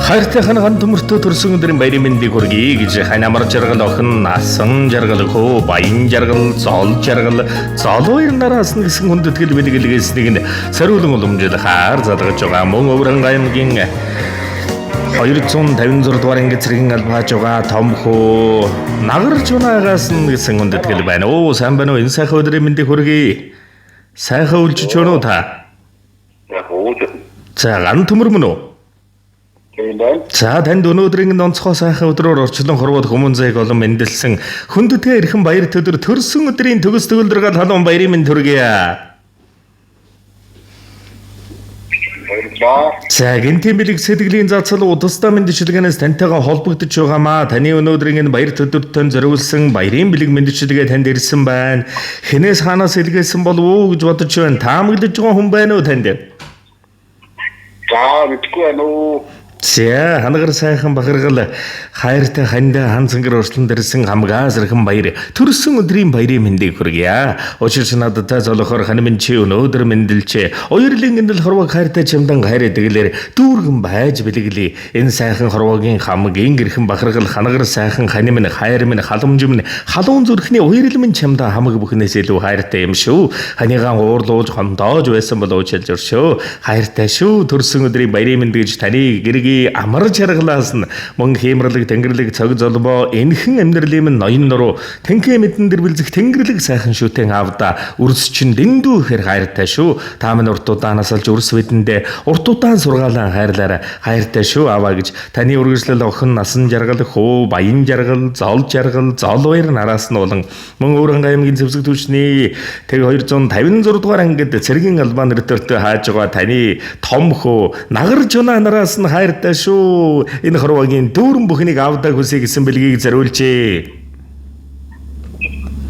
Хайртай хан ган төмөртөө төрсөн өдрийн баярын мэндийг хүргэе гэж хань амар жаргал охин насан жаргал хөө баян жаргал зол жаргал золоо нараас нь гэсэн хүндэтгэл бэлгэлгээснийг нь сариулан уламжлах хаар залгаж байгаа мөн Өвөрөн аймгийн 256 дугаар анги цэргийн албааж байгаа том хөө нагар чунаагаас нь гэсэн хүндэтгэл байна. Оо сайн байна уу? Энэ сайхан өдрийн мэндийг хүргэе. Сайхан үлжиж байна уу та? Яг ууж. За ган төмөр мөн үү? Тийм байна. За танд өнөөдрийн онцгой сайхан өдрөөр орчлон хорвоод хүмүүн зэйг олон мэндэлсэн хүндэтгэ эрхэн баяр төдөр төрсөн өдрийн төгс төгөлдргөл халуун баярын мэнд хүргье. Баярлалаа. За гэнтийн бэлэг сэтгэлийн зацал удастаа мэндчилгээнээс тантайгаа холбогдож байгаамаа. Таны өнөөдрийн энэ баяр төдөрт тань зориулсан баярын бэлэг мэндчилгээ танд ирсэн байна. Хинээс хаанаас илгээсэн болов уу гэж бодож байна. Таамаглаж байгаа хүн байна уу танд? За мэдгүй байна уу? За ханагар сайхан бахаргал хайртай хандаа хан цэнгэр урслан дэрсэн хамгаас эрхэн баяр төрсөн өдрийн баярын мэндийг хүргье. Учир ч надтай золохоор хань минь чи өнөөдөр мэндэлж уярлын гиндэл хорвог хайртай чамдан хайр дэглэр дүүргэн байж бэлэглээ. Энэ сайхан хорвогийн хамгийн гэрхэн бахаргал ханагар сайхан хань минь хайр минь халамж минь халуун зүрхний уярл минь чамдан хамаг бүхнээс илүү хайртай юм шүү. Ханыгаан уурлуулж хомдоож байсан бол уучлж өршөө. Хайртай шүү. Төрсөн өдрийн баярын мэнд гэж таныг гэргий амар чаргалаас нь мөн хиймэрлэг тэнгэрлэг цог золбоо энхэн амьдралын минь ноён нуруу тэнхээ мэдэн дэрбэлзэх тэнгэрлэг сайхан шүтэн аавда үрс чин дэндүү ихээр хайртай шүү. Та минь урт удаанаас алж үрс бидэндээ урт удаан сургаалan хайрлаарай. Хайртай шүү аваа гэж таны үргэлжлэл охин насан жаргал хөө баян жаргал зол жаргал зол баяр нараас нь болон мөн Өөрөн аймгийн зэвсэг түвшний тэг 256 дугаар ангид цэргийн албаа нэр төртөө хааж байгаа таны том хөө нагар жунаа нараас нь хайртай шүү. Энэ хорвогийн дүүрэн бүхнийг авдаг хүсье гэсэн бэлгийг зориулжээ.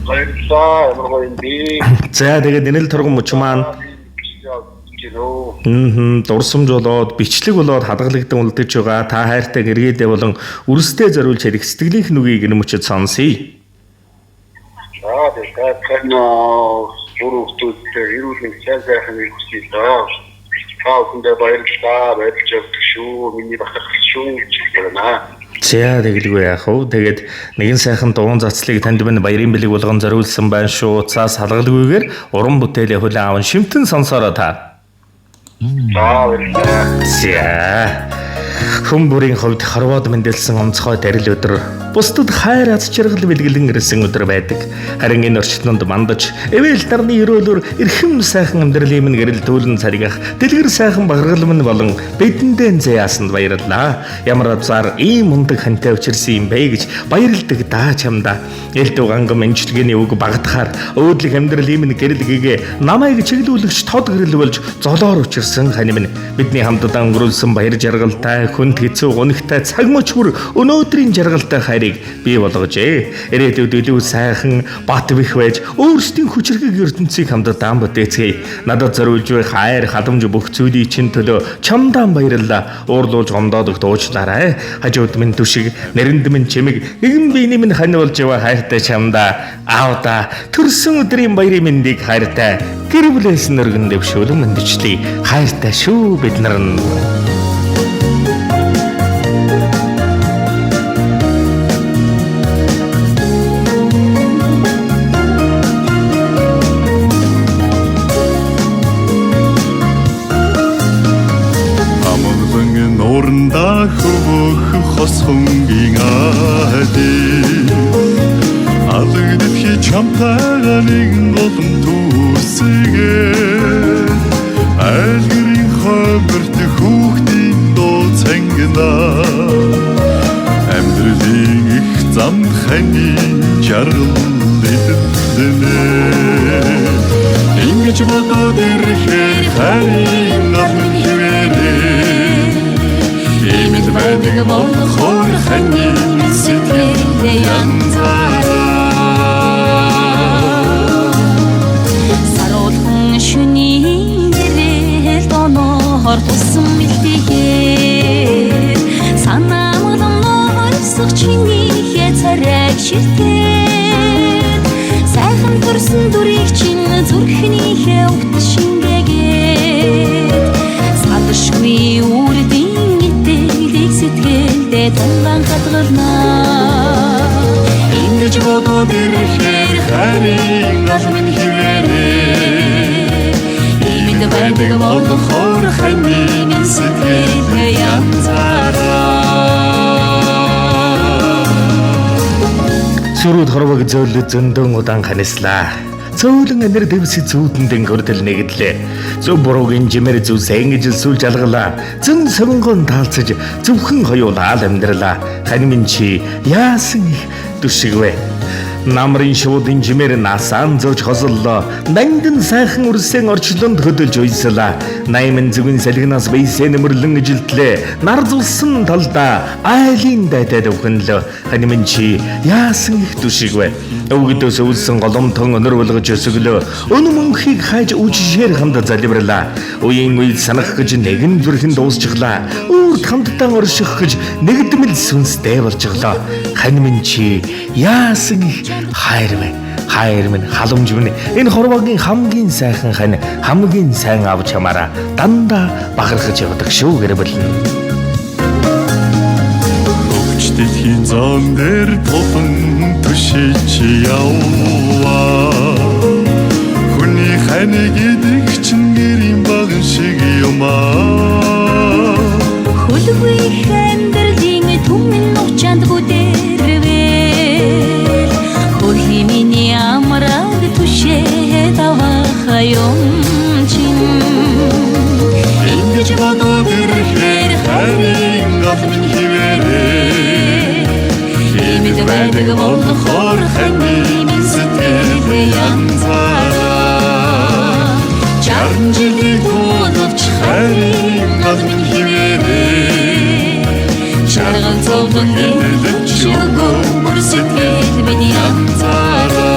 Баярлалаа. Ямар гоё юм бэ? За тэгээд энэл торгон мөч маань дурсамж болоод бичлэг болоод хадгалагдсан үлдэж байгаа та хайртай гэргээдээ болон үрсдээ зориулж хэрэг сэтгэлийнх нүгийг энэ мөчөд сонсъё. За тэгээд тань бүр хүмүүстэй эрүүл мэнд сайн сайхан хүсье даа. Та бүхэндээ баярлалаа. Баярлж явдаг шүү. Миний бахархал шүү гэж байна. За тэгэлгүй яах вэ? Тэгээд нэгэн сайхан дуун цацлыг танд минь баярын бэлэг болгон зориулсан байна шүү. Цаас халгалгүйгээр уран бүтээлээ хүлээн аван шимтэн сонсороо та. За баярлалаа. За. Хүн бүрийн хувьд хорвоод мэндэлсэн онцгой дарил өдөр бусдад хайр аз жаргал бэлгэлэн ирсэн өдөр байдаг. Харин энэ орчлонд мандаж эвэл нарны өрөөлөөр эрхэм сайхан амьдралын минь гэрэл дүүлэн царигах дэлгэр сайхан бахаргал минь болон бидэндээ заяасанд баярлалаа. Ямар азар ийм мундаг хантай учирсан юм бэ гэж баярладаг даа чамда. Элдв гангам эмчилгээний үг багтахаар өөдлөх амьдралын минь гэрэл гэгээ намайг чиглүүлэгч тод гэрэл болж золоор учирсан хань минь бидний хамтдаа өнгөрүүлсэн баяр жаргалтай хүнд хэцүү гунигтай цаг мөч бүр өнөөдрийн жаргалтай хайрыг бий болгожээ. Ирээдүйд илүү сайхан бат бих байж өөрсдийн хүчирхэг ертөнцийг хамтдаа бүтээцгээе. Надад зориулж буй хайр халамж бүх зүйлийн чинь төлөө чамдаа баярлалаа. Уурлуулж гомдоодогт уучлаарай. Хажууд минь түшиг, нэрэнд минь чимэг, нэгэн биений минь хань болж яваа хайртай чамдаа аавда төрсөн өдрийн баярын мэндийг хайртай гэр бүлээс нь өргөн дэвшүүлэн мэндчлэе. Хайртай шүү бид нар нь. Амгалан нуурандаа хөвөх хосхонгийн айлын алаг дэлхий чамтайгаа нэгэн голом түүсгээ айл гэрийн хойморт хүүхдийн дуу цангинаа амьдралын их зам ханы жаргал эдэлнэ. Ингэж бодоод ирэхээр харин нам хിവэрээ Химэд байдаг болохоор ханы сэтгэл янзаараа. Саруулхан шөнийн гэрэл доноор тусан мэлтэйгээр санаамглан нуурсах чинийхээ царайг ширтээд сайхан төрсөн дүрийг чинь зүрхнийхээ угт шингээгээд салшгүй үрдийн гитэлийг сэтгэл сэтгэлдээ тунгаан хадгалнаа. Ингэж бодоод ирэхээр хайрын гал минь хിവэрээ. Иймд Байдаг болохоор ханы минь сэтгэлээ янзаараа. Сүрүүд хорвог зөөлө зөндөн удаан ханислаа. Цөөлөн анир дэвсэг зүүдэндэн хөрдөл нэгдлээ. Зөв буруугийн жимээр зүсээ ингэж сүлж алгалаа. Зөн совингон таалцаж зөвхөн хоёулаа л амьдралаа. Хань минь чи яасан их дүшигвэ. Намрын шуудын жимээр насаан зөөж хосоллоо. Нандин сайхан үрсэн орчлонд хөдөлж уйслаа. 8 зүгэн салгинаас бийсэн нөмөрлөн ижилтлээ. Нар зулсан талдаа айлын дайтай өвхөнлөө. Хань минь чи яасан их дүшигвэ. Өвгдөөс өвлсөн голомтон өнөр болгож өсөглөө. Өн мөнхийг хайж үжишээр хамт залбирлаа. Үеийн үед санах гэж нэгэн зүрхэн дуусчихлаа. Үүрд хамтдаа орших гэж нэгдмэл сүнстэй болжглоо. Хань минь чи яасан их хайр вэ? Хайр минь, халамж минь энэ хорвоогийн хамгийн сайхан хань, хамгийн сайн ав чамаараа дандаа бахархаж явдаг шүү гэр бүл нь. Өвч дэлхийн зам дээр тулан түшиж яваа. Хүний хань гэдэг чинь гэрийн баган шиг юм аа. Хөлгүй их амьдралын түмэн нуучанд бүдэрвэл хөрхи миний амраг түшээд авах юм чинь. Ингэж бодоод ирэхээр хайрын гал минь хിവэрээ. Иймд байдаг болохоор ханы минь сэтгэлээ янзаараа. 60 жилийн тулавч хайрын гал минь хിവэрээ. Жаргал зовлон Хэлэлч өгөөмөр сэтгэл минь янзаараа.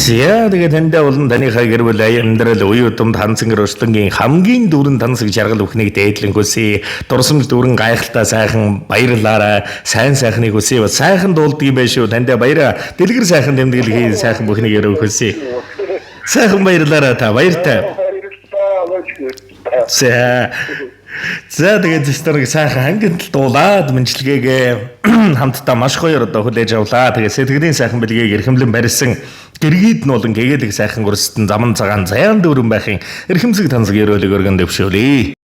За тэгээд таньдаа болон таныхаа гэр бүл амьдрал үе удамд ханцангэр өрслөнгийн хамгийн дүүрэн тансаг жаргал бүхнийг дээдлэн хүсье. Дурсамж дүүрэн гайхалтай сайхан баярлаарай. Сайн сайхныг хүсье. Бас сайхан дуулдаг юм байна шүү. Таньдаа баяраа. Дэлгэр сайхан тэмдэглэхийн сайхан бүхнийг өрөөх хүсье. Сайхан баярлаарай та. Баяртай. Баярлалаа. За. За тэгээд зэстэрэг сайхан хангалтал дуулаад мэнчилгээгээ хамтдаа маш гоё одоо хүлээж авлаа. Тэгээд сэтгэлийн сайхан бэлгийг эрхэмлэн барьсан гэргийд нь болон гэгээлэг сайхан гүрсдэн заман цагаан заяан дүүрэн байхын эрхэмсэг тансаг өрөөлөг өргөн дэвшүүлье.